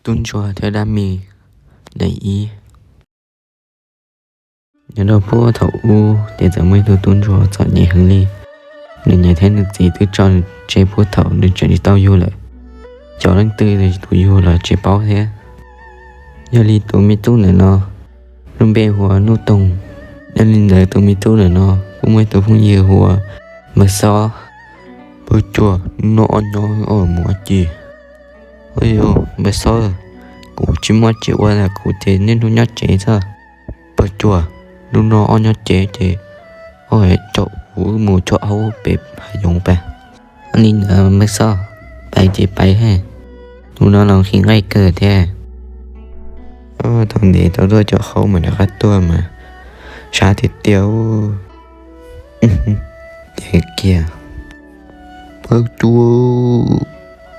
Tub ntsuag thiab dab me, daim ib. Nyob rau puag thaum ub ces txawm muaj ib tug tub ntsuag txom nyem heev li. Nws niam thiab nws txiv twb tso nws tseg puag thaum nws tseem tsis tau yug lawm. Cov leej twg nws tus yug los tsis paub thiab. Yog li tus me tub ntawm no lub npe hu ua Nuj Toog. Yog li ntawd tus me tub ntawm no kuj muaj ib tug phooj ywg hu ua Npawg Xob. Npawg Cuag, hnub no ob nyob mus ua ci? Ua li, Npawg Xob, kuv tsis muaj tsis ua, kuv ces niaj hnub nyob tsev xwb. Npawg Cuag, hnub no ob nyob tsev ces ob caum kuv mus cuab aub pem hav zoov pem. Ua li ntawd Npawg Xob, pais ces pais, hnub no los qhib nqaij kawg thiab. Thaum ntev tau tuaj cov qhaub mas rov qab tuaj mas sab tiag tiag. Ces kiag, Npawg Cuag,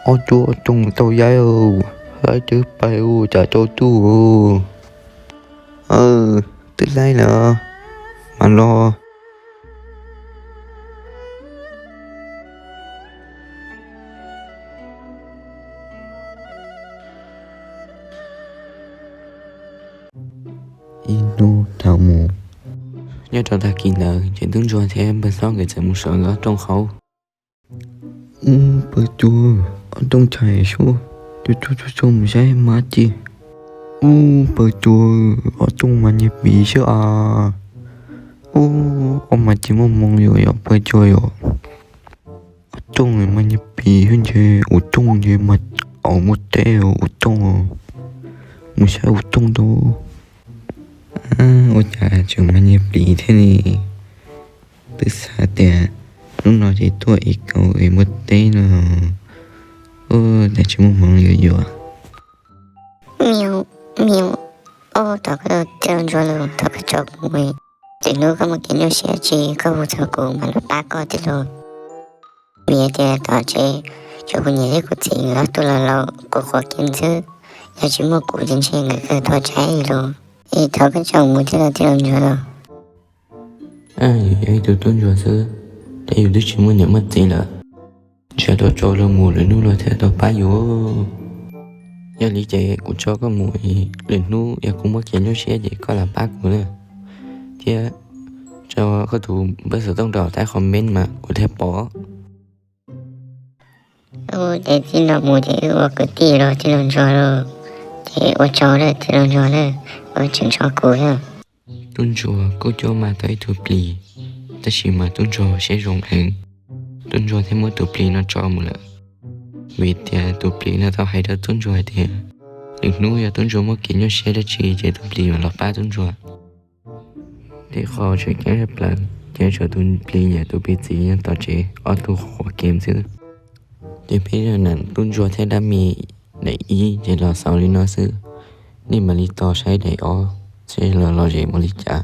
ob cuag ob tooj tau yaib, laib twb pais ua cas tau tuaj. Twb laib lawm, mam los. Ib hnub thaum mus, nyob rau tag kis ntawd ces tub ntsuag thiab Npawg Xob nkawd txawm mus so nkawd ob rooj qhaub. Ub, Npawg Cuag, ob rooj tshais suab, tsuag tsuag tsuag mus saib mas ci. Ub, Npawg Cuag, ob rooj mas nyiag pis xwb as. Ub, ob mas ci muaj hmoo yuav yog Npawg Cuag yom. Ob rooj mas nyiag pis xwb ntshe ua rooj ntshe mas, au, muaj teb ua rooj, mus saib ua rooj rau. Ua cas tseem mas nyiag pis thiab ne? Twb xav tias hnub no ces tuaj es kaus es muaj teb no, ua cas tsis muaj hmoov yuav yuav. Miau, miau, ob, thov koj tij laug ntsuag lauj, thov koj tso kuv mus, lwm hnub koj muaj kev nyuaj siab tsis koj hu txog kuv mam los pab koj tij laug. Vim tias tom tsev tshuav kuv niam thiab kuv txiv nkawd ob tug laus laus quav quav kev xwb, yog tsis muaj kuv ces ntshe nkawd kawg tuag tshaib li lauj. Es thov koj tso kuv mus tij laug, tij laug ntsuag lauj. Yog ib tug tub ntsuag xwb, thiab yus twb tsis muaj niam muaj txiv lawm, ntshe tau tso luag mus lwm hnub luag thiaj tau pab yus. Yog li ces kuv tso koj mus, lwm hnub yog kuv muaj kev nyuaj siab ces koj los pab kuv na, thiab tso koj tus npawb xov tooj rau hauv qab comment mas kuv thiaj pom. Ua ces tij laug mus ces wb ua kwv tij los tij laug ntsuag lauj, ces ua tsaug lawm tij laug ntsuag lawm, ua tseem tso kuv thiab. Tub ntsuag kuj cuab mas tau ib tug plis, tab sis mas tub ntsuag siab zoo heev, tub ntsuag thiaj muab tus plis no tso mus lawm. Vim tias tus plis no tau hais rau tub ntsuag hais tias lwm hnub yog tub ntsuag muaj kev nyuaj siab dab tsi ces tus plis mam los pab tub ntsuag. Tej qho tseem ceeb tshaj plaws ces tshuav tus plis niam tus plis txiv nyob tom tsev ob tug quav quav kev xwb. Ces peb zaj nam tub ntsuag thiab dab me daim ib ces los xaus li no xwb. Nej mam li tos saib daim ob seb los lom zem mus li cas.